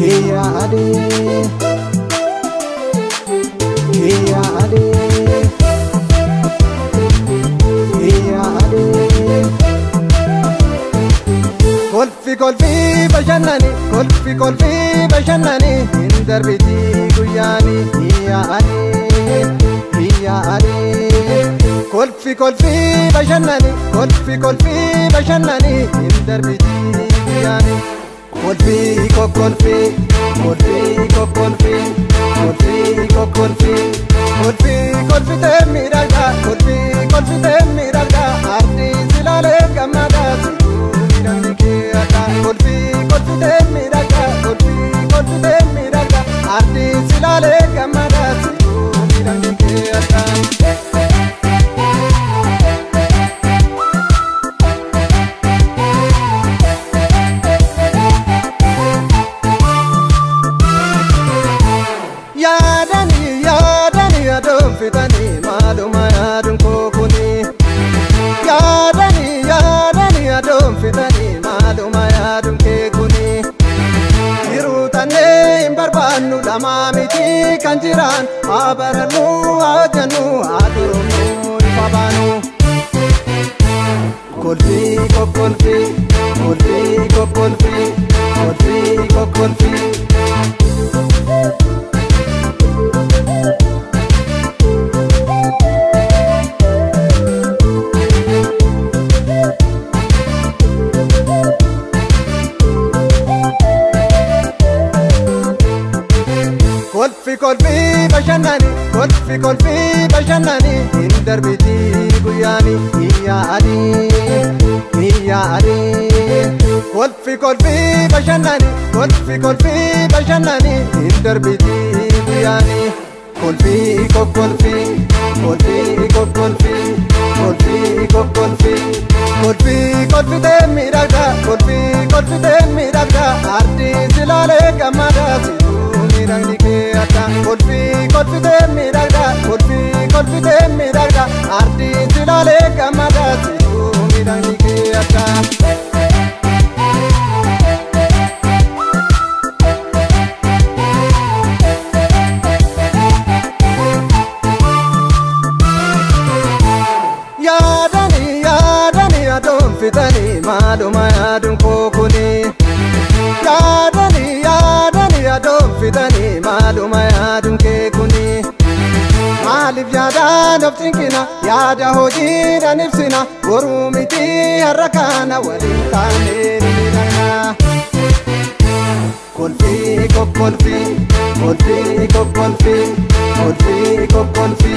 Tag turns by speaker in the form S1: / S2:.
S1: Hiyyaadee hiyyaadee hiyyaadee. Kolfi kolfi bashannani, kolfi kolfi bashannani, hin darbiti guyyaani. Hiyyaadee hiyyaadee. Kolfi kolfi bashannani, kolfi kolfi bashannani, hin darbiti guyyaani. Kolfi kokkolfi, kolfi kokkolfi, kolfi kokkolfi, kolfi kolfitee miidhagaa, kolfi kolfitee miidhagaa, ardii silaalee gammadaa situu miidhagni kee akka. Kolfi kolfitee miidhagaa, kolfi kolfitee miidhagaa, ardii silaalee gammadaa situu miidhagni kee akka. Yaadanii yaadanii adoonfitanii maaluma yaaduun koo kuni. Yaadanii yaadanii adoonfitanii maaluma yaaduun kee kuni. Jiruu tannee hin barbaannu, lamaa miti kan jiraan, haa barannu, haa hojjannu, haa durumnu, ifa baanu. Kolfi kokkolfi, kolfi kokkolfi, kolfi kokkolfi. Kolfi kolfi bashannani, kolfi kolfi bashannani, hin darbiti guyyaani. Hiyyaadee hiyyaadee. Kolfi kolfi bashannani, kolfi kolfi bashannani, hin darbiti guyyaani. Kolfi kokkolfi, kolfi kokkolfi, kolfi kokkolfi, kolfi kolfitee miidhagdaa, kolfi kolfitee miidhagdaa, ardii silaalee gammadaa situu miidhagni kee akka. Kolfi kolfitee miidhagdaa, kolfi kolfitee miidhagdaa, ardii silaalee gammadaa situu miidhagni kee akka. Yaadanii yaadanii adoonfitanii maaluma yaaduun koo kuni. Yaadanii yaadanii adoonfitanii maaluma yaaduun kee kuni. Maaliif yaadaan of cinqina, yaada hojiidhaan ibsina, boruu miti har'a kana waliin taanee ni miidhagna. Kolfi kokkolfi, kolfi kokkolfi, kolfi kokkolfi.